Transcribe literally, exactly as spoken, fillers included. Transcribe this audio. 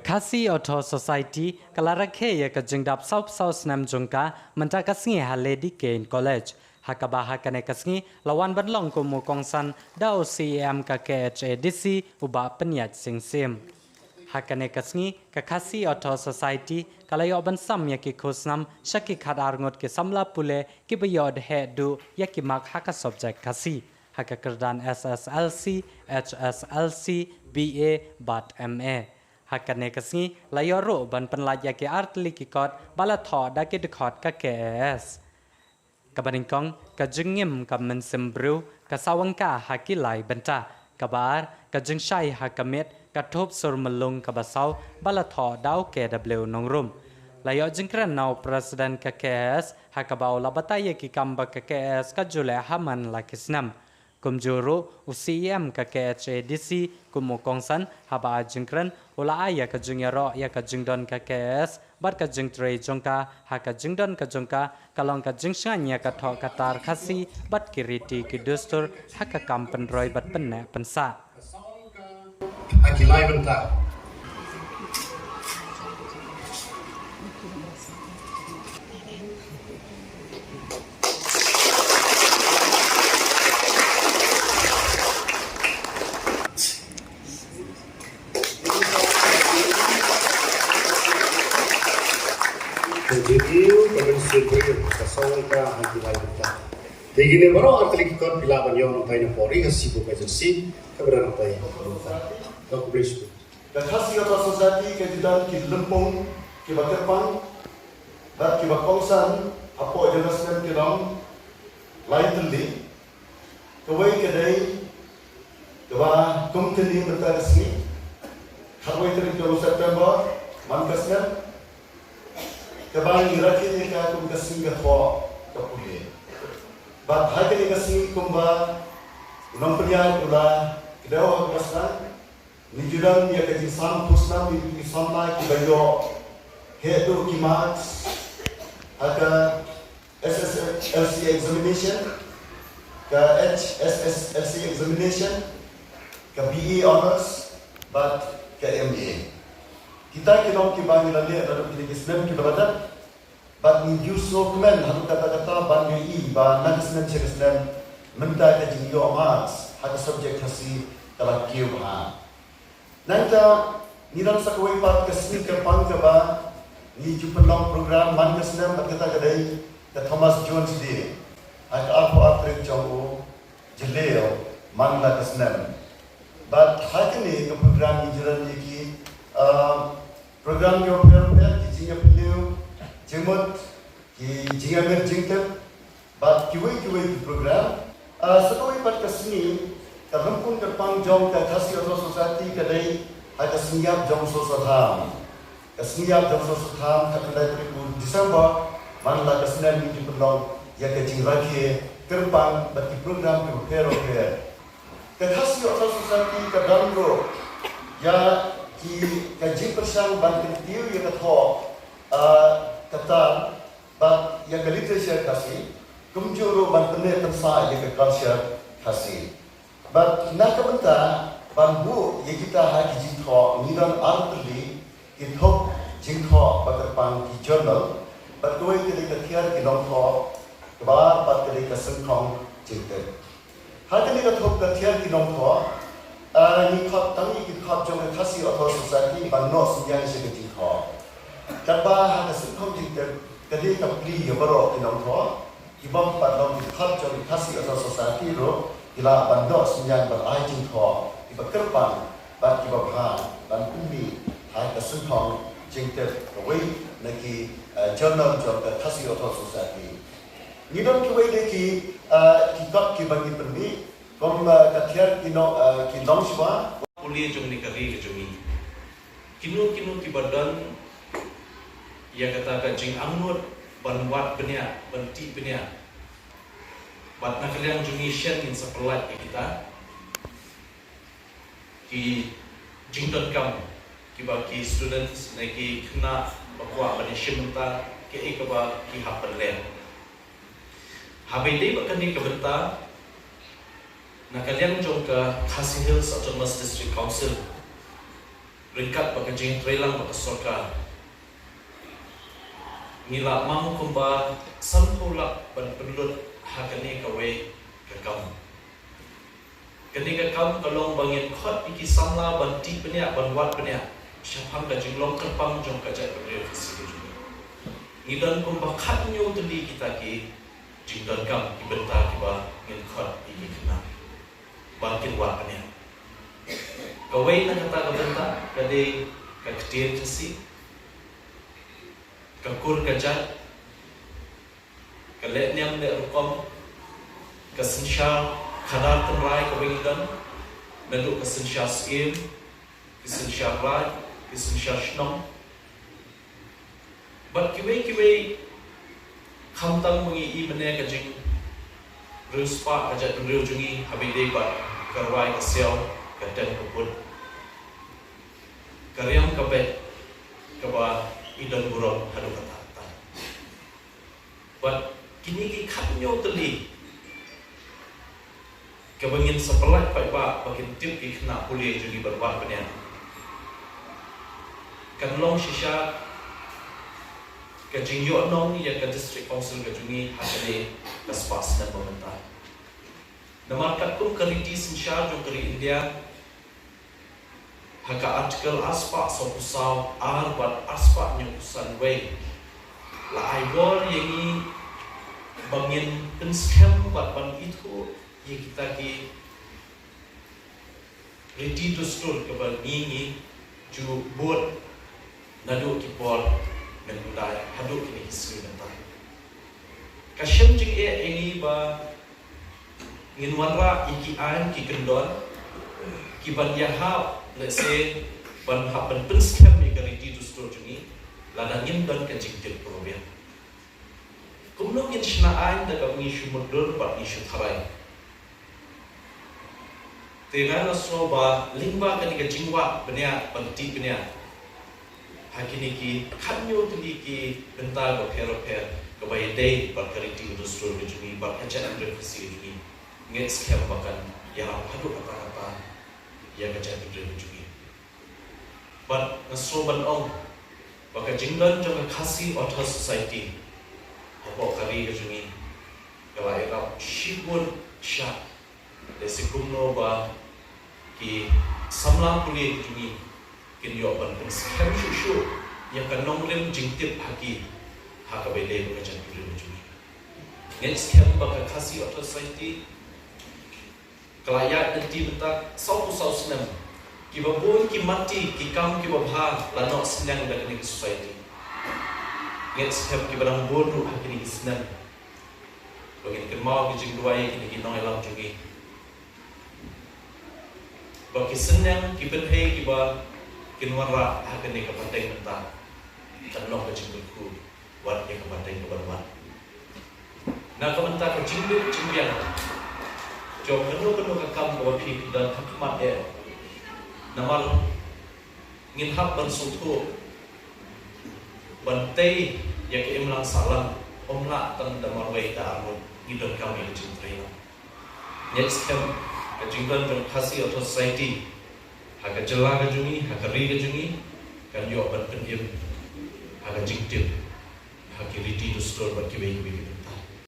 Khasi Author Society ka la rakhe ïa ka jingdap sawphew saw snem jong ka mynta ka sngi ha Lady Kane College, ha kaba ha kane ka sngi la wan ban long kum u kongsan da u C E M ka K H A D C, u Bah Pynïaid Sing Syiem. Ha kane ka sngi ka Khasi Author Society ka la ïoh ban sam ïa ki khusnam sha ki khat ar ngut ki samla pule kiba ïoh heh duh ïa ki mark ha ka subject Khasi, ha ka kyrdan S S L C, H S L C, B A bad M A. Ha kane ka sngi la ïoh ruh ban pynlait ïa ki artylli ki kot ba la thoh da ki dkhot ka K A S. Kaba nyngkong, ka jingim ka mynsiem briew ka sawang ka ha ki lai bynta. Kaba ar, ka jingshai ha ka miet ka thup sur myllung kaba saw ba la thoh da u K W Nongrum. La ïoh jingkren na u President ka K A S ha kaba u la batai ïa ki kam ba ka K A S ka ju leh ha man la ki snem. Kumjuh ruh u C E M ka K H A D C kum u kongsan haba ai jingkren u la ai ïa ka jingïaroh ïa ka jingdon ka K A S bad ka jingtrei jong ka ha ka jingdon ka jong ka ka long ka jingshngaiñ ïa ka thoh ka tar Khasi bad ki riti ki dustur ha ka kam pynroi bad pynneh pynsah. Ha ki lai bynta. Ka jingim ka mynsiem briew ka sawang ka ha ki lai bynta. Te kine baroh artylli ki kot phi lah ban ïoh nangtai na pori ha shi bup agency kaba don nangtai. Ka khublei shibun. Ka Khasi Author Society ka ju don ki lympung kiba kyrpang bad kiba kongsan hapoh jong ka snem ki long lai tylli. Kawei ka dei kaba kum kane mynta ka sngi, khatwei tarik jong u September man ka snem, kaba ngi rakhe ïa ka kum ka sngi ka thoh ka pule. Bad ha kane ka sngi kumba u nongpynïaid u la kdew ha kaba sdang, ngi ju don ïa ka jingsam khusnam ïa ki samla kiba ïoh heh duh ki marks ha ka S S L C examination, ka H S S L C examination, ka B A Honours bad ka M A. Kita ki long kiba ngi la leh naduh kine ki snem kiba la dep. Bad ngi ju sngewkmen haduh katta katta ban ïohi ba na ka snem sha ka snem mynta ka jingïoh marks ha ka subject Khasi ka la kiew bha. Nangta ngi don sa kawei pat ka sngi kyrpang kaba ngi ju pynlong program man ka snem bad kata ka dei ka Thomas Jones Day ha ka arphew ar tarik jong u Jylliew man la ka snem. Bad ha kane ka program ngi ju don ïa ki, ah, program kiba pher pher, ki jingïapylliew jingmut, ki jingïamir jingtip bad kiwei kiwei ki program. Ah, sa kawei pat ka sngi ka lympung kyrpang jong ka Khasi Author Society ka dei ha ka sngi ïap jong u sosa tham. Ka sngi ïap jong u sosa tham, khatkhyndai tarik u December man la ka snem ngi ju pynlong ïa ka jingrakhe kyrpang bad ki program kiba pher bapher. Ka Khasi Author Society ka don ruh ïa ki, ka jingpyrshang ban kyntiew ïa ka thoh, ah, ka tar bad ïa ka literature Khasi, kumjuh ruh ban pynneh pynsah ïa ka culture Khasi. Bad na ka bynta ban buh ïa kita ha ki jingthoh, ngi don artylli ki thup jingthoh ba kyrpang, ki journal, bad kawei ka dei ka thiar ki nongthoh, kaba ar pat ka dei ka syngkhong jingtip. Ha kane ka thup ka thiar ki nongthoh, ah, ngi khot tang ïa ki dkhot jong ka Khasi Author Society ban noh synñiang sha ka jingthoh. Katba ha ka syngkhong jingtip ka dei ka plie ïa baroh ki nongthoh, ki bym pat long ki dkhot jong ka Khasi Author Society ruh ki lah ban noh synñiang ban ai jingthoh kiba kyrpang bad kiba bha ban pynmih ha ka syngkhong jingtip, kawei na ki, eh, journal jong ka Khasi Author Society. Ngi don kiwei de ki, eh, ki kot kiba ngi pynmih, kum, eh, ka thiar ki no, eh, ki longshuwa. Pule jong ngi ka ri ka jong ngi. Kino kino kiba don ïa kata ka jingangnud ban wad bniah, ban tih bniah. Bad na ka liang jong ngi shen ngin sa pynlait ïa kita ki jingdonkam kiba ki students ne ki khynnah ba kwah ban ïashim bynta kaei kaba ki hap ban leh. Haba ïadei bad kane ka bynta na ka liang jong ka Khasi Hills Autonomous District Council, Ryngkat bad ka jingtreilang bad ka sorkar, ngi la mang kumba sanphew lak ban pynlut ha kane kawei ka kam. Kane ka kam ka long ba ngin khot ïa ki samla ban tih bniah, ban wad bniah shaphang ka jinglong kyrpang jong ka jaitbynriew Khasi ka jong ngi. Ngi don kumba khathynñiew tylli kita ki jingdonkam, ki bynta kiba ngin khot ïa ki khynnah ba kin wad bniah. Kawei na kata ka bynta ka dei ka ktien Khasi, ka kur ka jait, ka leh niam leh rukom, ka synshar khadar tynrai kaba ngi don, naduh ka synshar syiem, ka synshar raid, ka synshar shnong, bad kiwei kiwei. Khamtam ba ngi i mynne ka jingriewspah ka jaitbynriew jong ngi, haba ïadei bad ka rwai ka siaw, ka tem ka put, ka riam ka beit, kaba i don burom haduh katta katta. Bad kine ki khathynñiew tylli kaba ngin sa pyllait paidbah ba kin tip ïa ki khynnah pule jong ngi ban wad bniah, kan long shisha ka jingïohnong ïa ka District Council ka jong ngi ha kane ka spah snem ba mynta. Namar katkum ka riti synshar jong ka ri India, ha ka Article arspah sawphew saw ar bad arspah hynñiewphew san wei, la ai bor ïa ngi ba ngin pynskhem bad ban ithuh ïa kita ki riti dustur kaba ngi ngi ju bud naduh ki por mynhyndai haduh kine ki sngi mynta. Ka shem jingeh ïa ngi ba ngin wanrah ïa ki aiñ ki kyndon kiban ïahap, lehse ban hap ban pynskhem ïa ka riti dustur jong ngi, lada ngim don ka jingtip pyrshah. Kumno ngin shna aiñ da kaba ngi shu mutdur bad ngi shu tharai? Te nga sngew ba lyngba kane ka jingwad bniah, ban tih bniah ha kine ki khathynñiew tylli ki bynta bapher bapher kaba ïadei bad ka riti ka dustur ka jong ngi bad ka jaitbynriew Khasi ka jong ngi, ngeit skhem ba kan ïarap haduh katta katta ïa ka jaitbynriew ka jong ngi. Bad nga sngew ban ong ba ka jingdon jong ka Khasi Authors Society hapoh ka ri ka jong ngi ka la ïarap shibun shah, lehse kumno ba ki samla pule ka jong ngi kin ïoh ban pynskhem shuh shuh ïa ka nongrim jingtip ha ki, ha kaba ïadei bad ka jaitbynriew ka jong ngi. Ngeit skhem ba ka Khasi Authors Society ka la ïaid lynti mynta sawphew saw snem. Kiba bun ki mati, ki kam kiba bha la noh synñiang da kane ka society. Ngeit skhem kiba dang bun ruh ha kine ki snem ba ngin kynmaw ki jingduwai ïa kine ki nongïalam jong ngi, ba ki synñiang ki pynhei kiba kin wanrah ha kane ka pateng mynta kan long ka jingkyrkhu wat ïa ka pateng kaban wan. Na ka bynta ka jingduk jingbiang jong kano kano ka kam kaba phi don ha khmat eh, namar ngin hap ban sngewthuh ban tei ïa ka imlang sahlang, ym lah tang da marwei da arngut, ngi donkam ïa ka jingtrei. Ngeit skhem ka jingdon jong Khasi Authors Society ha ka jylla ka jong ngi, ha ka ri ka jong ngi, kan ïoh ban pynim ha ka jingtip ha ki riti dustur bad kiwei kiwei kiwei.